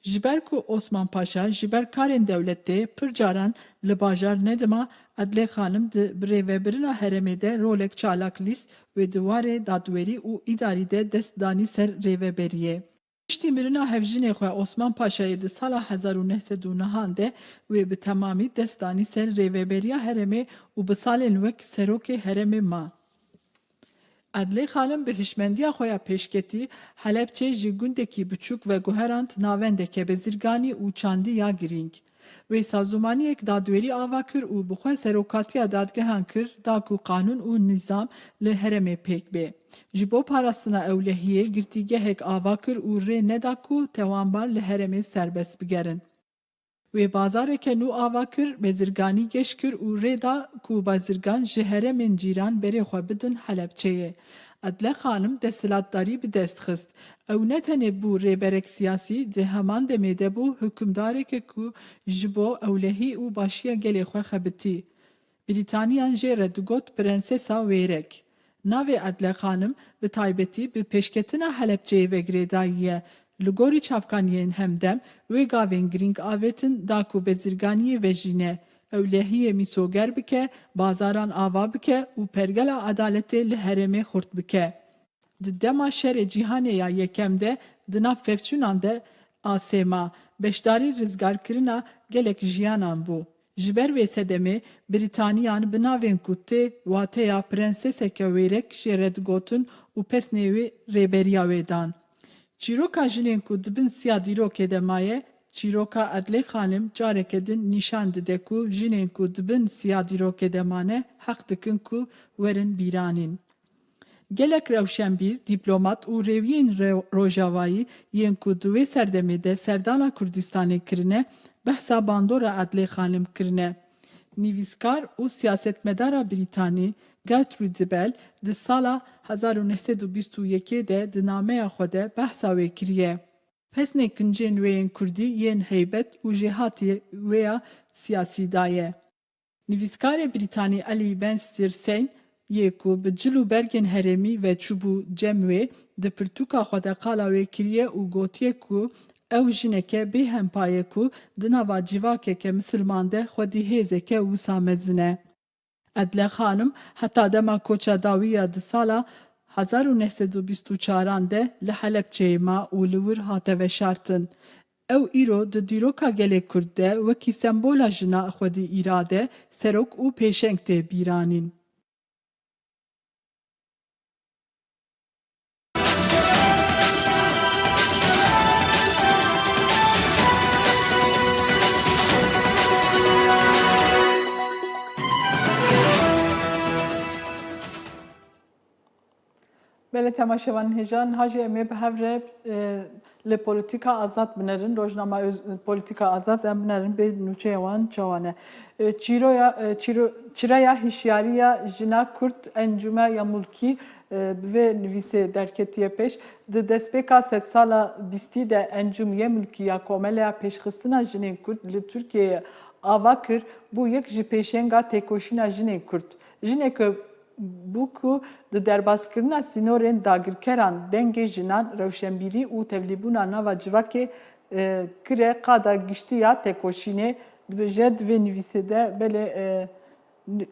Ji ber ku Osman Paşa ji ber karên dewletê pir caran li bajar nedima, Edlê Xanim di bi rêvebirina herêmê de rolek çalak lîst, wê di warê dadwerî û îdarî de dest danî ser rêveberiyê. Piştî mirina hevjinê xwe Osman Paşayê di sala hezar û neh sed û nehan de wê bi temamî dest danî ser rêveberiya herêmê û bi salên wek serokê herêmê ma. Edlê Xanim bi hişmendiya xwe ya pêşketî Helepçe ji gundekî biçûk veguherand navendeke bezirganî û çandî ya girîng. Wê sazûmaniyek dadwerî ava kir û bi xwe serokatiya dadgehan kir, da ku qanûn û nîzam li herêmê pêk bê. Ji bo parastina ewlehiyê girtîgehek ava kir û rê neda ku tewanbar li herêmê serbest bigerin. Wê bazareke nû ava kir, bezirganî geş kir û rê da ku bezirgan ji herêmên cîran berê xwe bidin Helepçeyê. Edle Xanim desthilatdarî bi dest xist. Ew ne tenê bû rêberek siyasî, di heman demê de bû hukimdareke ku ji bo ewlehî û başiya gelê xwe xebitî. Brîtaniyan jê re digot Prensesa Wêrek. Navê Edle Xanim bi taybetî bi pêşketina Helepçeyê ve girêdayî ye. Li gorî çavkaniyên hemdem, wê gavên girîng avêtin da ku bezirganiyê vejîne, ewlehiyê mîsoger bike, bazaran ava bike û pergela edaletê li herêmê xurt bike. Di dema Şerê Cîhanê ya Yekem de di nav pevçûnan de asê ma, beşdarî rizgarkirina gelek jiyanan bû. Ji ber vê sedemê, Brîtaniyan bi navên ku tê wateya prenseseke wêrek jê re digotin û pesnê wê rêberiya wê dan. Çîroka jinên ku di bin siya dîrokê de maye, çîroka Edlê Xanim careke din nîşan dide ku jinên ku di bin siya dîrokê de mane heq dikin ku werin bîranîn. Gelek rewşenbîr, dîplomat û rêwiyên re-, rojavayî yên ku di wê serdemê de serdana Kurdistanê kirine, behsa bandora Edlê Xanim kirine. Nivîskar û siyasetmedara Brîtanî Gertrude Bell di sala hezar û neh sed û bîst û yekê de di nameya xwe de behsa wê kiriye. Pesnê kincên wê yên kurdî yên heybet û jêhatî wê ya siyasî daye. Nivîskarê Brîtanî Elî Benstirsên yê ku bi cil û bergên herêmî ve çûbû cem wê, di pirtûka xwe de qala wê kiriye û gotiye ku ew jineke bêhempa ye ku di nava civakeke misilman de xwedî hêzeke wisa mezin e. Edle Xanim heta dema koça dawî ya di sala hezar û neh sed û bîst û çaran de li Helebçeyê ma û li wir hate veşartin. Ew îro di dîroka gelê Kurd de wekî sembola jina xwedî îrade, serok û pêşeng tê bîranîn. Belê temaşevanên hêja, niha jî em ê bi hev re, e, li Polîtîka Azad binerin, rojnama Öz-, Polîtîka Azad em binerin bê nûçeya wan çawa ne. E, çîroya, e, çîro-, çireya hişyariya jina Kurd Encûme ya Mulkî, e, bi vê nivîsê derketiye pêş. Di destpêka sedsala bîstî de Encûm yê Mulkî ya Komeleya Pêşxistina Jinên Kurd li Tirkiyeyê ava kir, bû yek ji pêşenga têkoşîna jinên Kurd. Jineke bû ku di derbazkirina sînorên dagirkeran dengê jinan, rewşenbîrî û tevlîbûna nava civakê, e, kire qada giştî ya têkoşînê, dibêje di vê nivîsê de belê, e,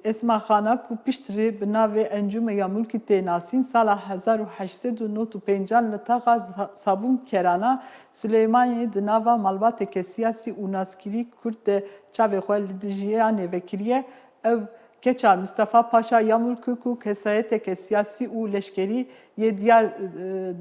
Esma Xana ku piştre bi navê Encûme ya Mulkî tê nasîn, sala hezar û heşt sed û nod û pêncan li taxa Sa-, Sabûnkerana Silêmaniyê di nava malbateke siyasî û naskirî Kurd de çavê xwe li dijî yanê vekiriye. Ev keça Mistefa Paşa Yamulku ku kesayeteke siyasî û leşkerî yê diyar, e,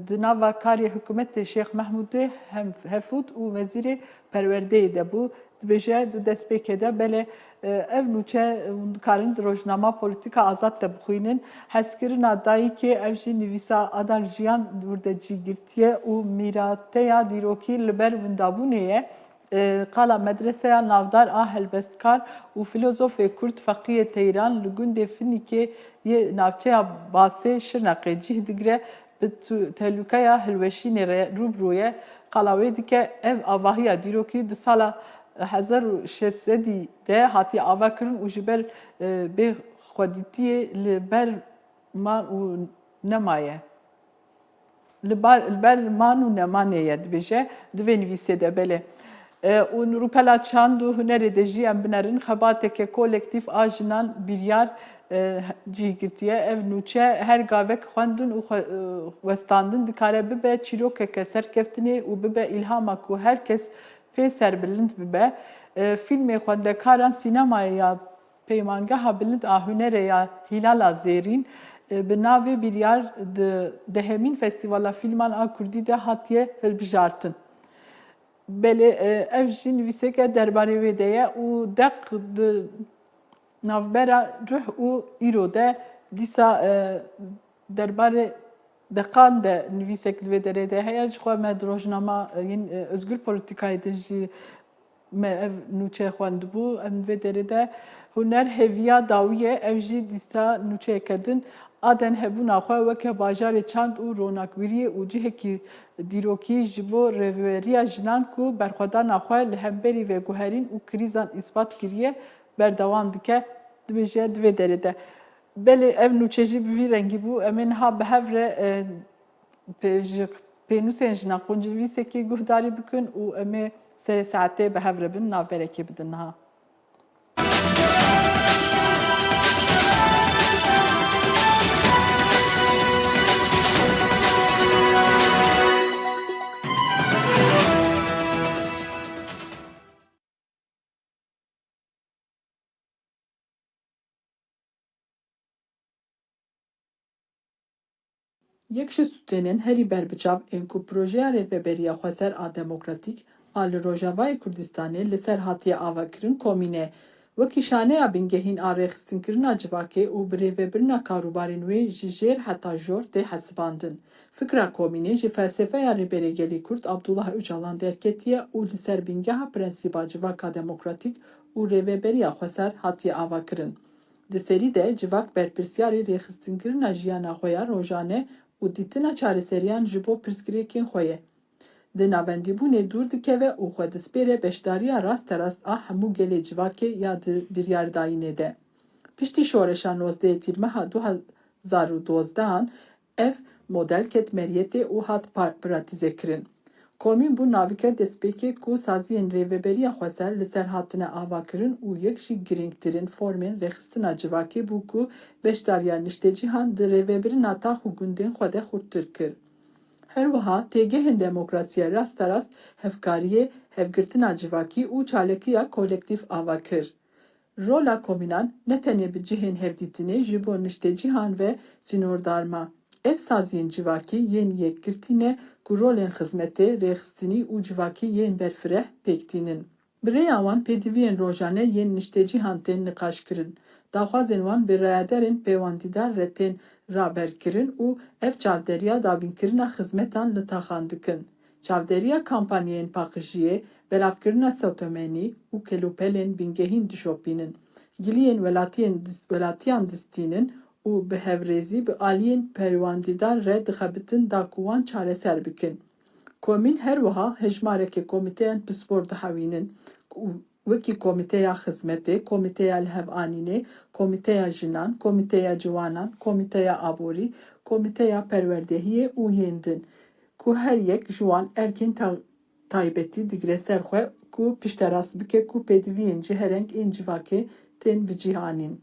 di nava karê hikûmetê Şêx Mehmûdê hem Hefûd û Wezîrê Perwerdeyê de bû, dibêje di destpêkê de belê, e, ev nûçe hûn dikarin di rojnama Polîtîka Azad de bixwînin. Hezkirina dayikê, ev jî nivîsa Adal Jiyan wir de cî girtiye û mîrateya dîrokî li ber windabûnê ye. E, qala medreseya navdar a helbestkar û filozofê kurd Feqiyê Teyran li gundê Finîkê yê navçeya Basê Şirneqê cih digire, bi tu-, tehlûkeya hilweşînê re rû bi rû ye. Qala wê dike, ev avahiya dîrokî di sala hezar û şeş sedî de hatiye avakirin û ji ber, e, bêxwedîtiyê li ber man û nemaye. Li bar, li ber man û nemanê ye, dibêje, di vê nivîsê de belê. E, û rûpela çand û hunerê de jî em binerin, xebateke kolektîf a jinan biryar, e, cih girtiye. Ev nûçe her gavek xwendin û xwe-, e, westandin dikare bibe çîrokeke serkeftinê û bibe îlhama ku her kes pê serbilind bibe. E, fîlmê xwendekaran sînemayê ya Peymangeha Bilind a Hunerê ya Hîlala Zêrîn, e, bi navê Biryar di dehemîn Festîvala Fîlman a Kurdî de hatiye hilbijartin. Belê, e, ev jî nivîseke derbarê wê de ye û deq di navbera ruh û îro de dîsa, e, derbarê deqan de nivîsek li vê derê de heye. Ji xwe me di rojnama, e, yên, e, Özgür Polîtîkayê de jî me ev nûçe xwendibû. Em vê derê de huner hêviya dawî ye, ev jî dîsa nûçeyeke din. Aden hebûna xwe weke bajarê çand û ronakbiriyê û cihekî dîrokî ji bo rêveberiya jinan ku berxwedana xwe li hemberî veguherîn û krîzan îspat kiriye, berdewam dike, dibêje di vê derê de. Belê ev nûçe jî bi vî rengî bû. Em ê niha bi hev re, e, pê-, ji pênûsên jina quncnivîsekî guhdarî bikin û em ê serê saetê bi hev re bin, navberekê bidin niha. Yek ji stûnên herî berbiçav ên ku projeya Rêveberiya Xweser a Demokratîk a li Rojavayê Kurdistanê li ser hatiye avakirin komîn e. Wekî şaneya bingehîn a rêxistinkirina civakê û birêvebirina karûbarên wê ji jêr heta jor tê hesibandin. Fikra komînê ji felsefeya Rêberê Gelê Kurd Abdullah Ocalan derketiye û li ser bingeha prensîba civaka demokratîk û rêveberiya xweser hatiye avakirin. Di serî de civak berpirsiyarê rêxistinkirina jiyana xwe ya rojane û dîtina çareseriyan ji bo pirsgirêkên xwe ye. Di navendîbûnê dûr dikeve û xwe dispêre beşdariya rasterast a hemû gelê civakê ya di biryardayînê de. Piştî şoreşa nozdehê Tîrmeha du hezar û dozdehan ev model ket meriyetê û hat par-, pratîzekirin. Komîn bû navike destpêkê ku saziyên Rêveberiya Xweser li ser hatine avakirin û yek jî girîngtirîn formên rêxistina civakê bû ku beşdariya niştecîhan di rêvebirina tax û gundên xwe de xurttir kir. Her wiha têgehên demokrasiyê rasterast, hevkariyê, hevgirtina civakî û çalekiya kolektîf ava kir. Rola komînan ne tenê bi cihên hevdîtinê ji bo niştecîhan ve sînordar ma. Ev saziyên civakî yên yekgirtî ne ku rolên xizmetê, rêxistinî û civakî yên berfireh pêk tînin. Bi rêya wan pêdiviyên rojane yên niştecîhan tên niqaşkirin. Daxwazên wan bi rayedarên peywendîdar re tên raberkirin û ev çavderiya dabînkirina xizmetan li taxan dikin. Çavderiya kampanyayên paqijiyê, belavkirina sotemenî û kelûpelên bingehîn dişopînin. Giliyên welatiyên dis-, welatiyan distînin û bi hevrêzî bi aliyên peywendîdar re dixebitin da ku wan çareser bikin. Komîn her wiha hejmareke komîteyan pispor dihewînin û wekî Komîteya Xizmetê, Komîteya Lihevanînê, Komîteya Jinan, Komîteya Ciwanan, Komîteya Aborî, Komîteya Perwerdehiyê û yên din ku her yek ji wan erkên ta-, taybetî digire ser xwe ku pişterast bike ku pêdiviyên cihereng ên civakê tên bi cih anîn.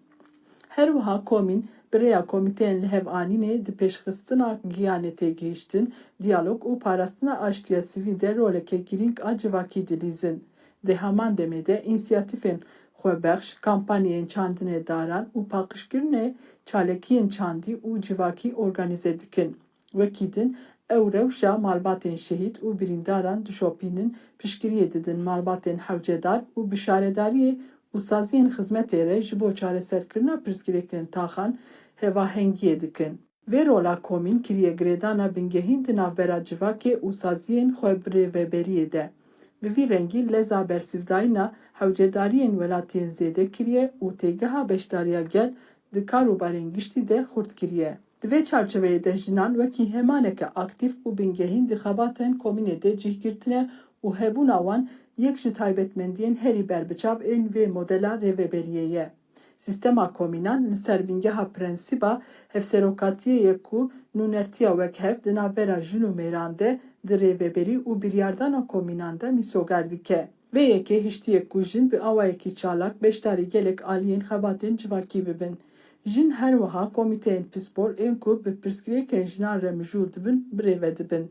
Her wiha komîn bi rêya komîteyên lihevanînê di pêşxistina giyanê têgihiştin, diyalog û parastina aştiya sivîl de roleke girîng a civakî dilîzin. Di heman demê de însiyatîfên xwebexş, kampanyayên çandinê daran û paqijkirinê çalakiyên çandî û civakî organîze dikin. Wekî din, ew rewşa malbatên şehîd û birîndaran dişopînin, piştgiriyê didin malbatên hewcedar û bi şaredariyê û saziyên xizmetê re ji bo çareserkirina pirsgirêkên taxan hevahengiyê dikin. Vê rola komîn kiriye girêdana bingehîn di navbera civakê û saziyên xwe bi rêveberiyê de. Bi vî rengî leza bersivdayîna hewcedariyên welatiyên zêde kiriye û têgeha beşdariya gel di karûbarên giştî de xurt kiriye. Di vê çarçoveyê de jinan wekî hemaneke aktîf û bingehîn di xebatên komînê de cih girtine û hebûna wan yek ji taybetmendiyên herî berbiçav ên vê modela rêveberiyê ye. Sîstema komînan li ser bingeha prensîba hevserokatiyê ye ku nûnertiya wekhev di navbera jin û mêran de di rêveberî û biryardana komînan de mîsoger dike. Vê yekê hiştiye ku jin bi awayekî çalak beşdarî gelek aliyên xebatên civakî bibin. Jin her wiha komîteyên pispor ên ku bi pirsgirêkên jinan re mijûl dibin, birêve dibin.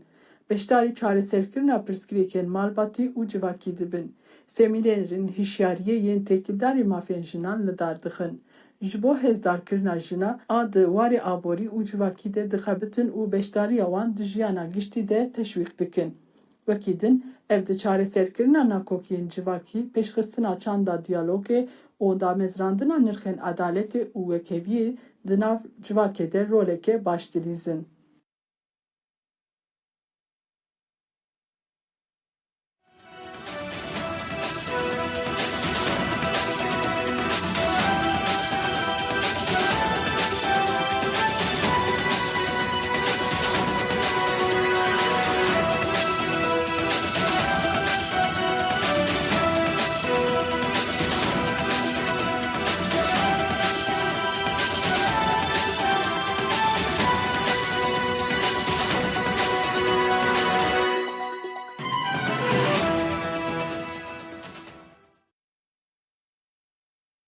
Beşdarî çareserkirina pirsgirêkên malbatî û civakî dibin. Semînerên hişyariyê yên têkildarî mafên jinan li dar dixin. Ji bo hêzdarkirina jina a di warê aborî û civakî de dixebitin û beşdariya wan di jiyana giştî de teşwîq dikin. Wekî din, ev di çareserkirina nakokiyên civakî, pêşxistina çanda diyalogê û damezrandina nirxên edaletê û wekheviyê di nav civakê de roleke baş dilîzin.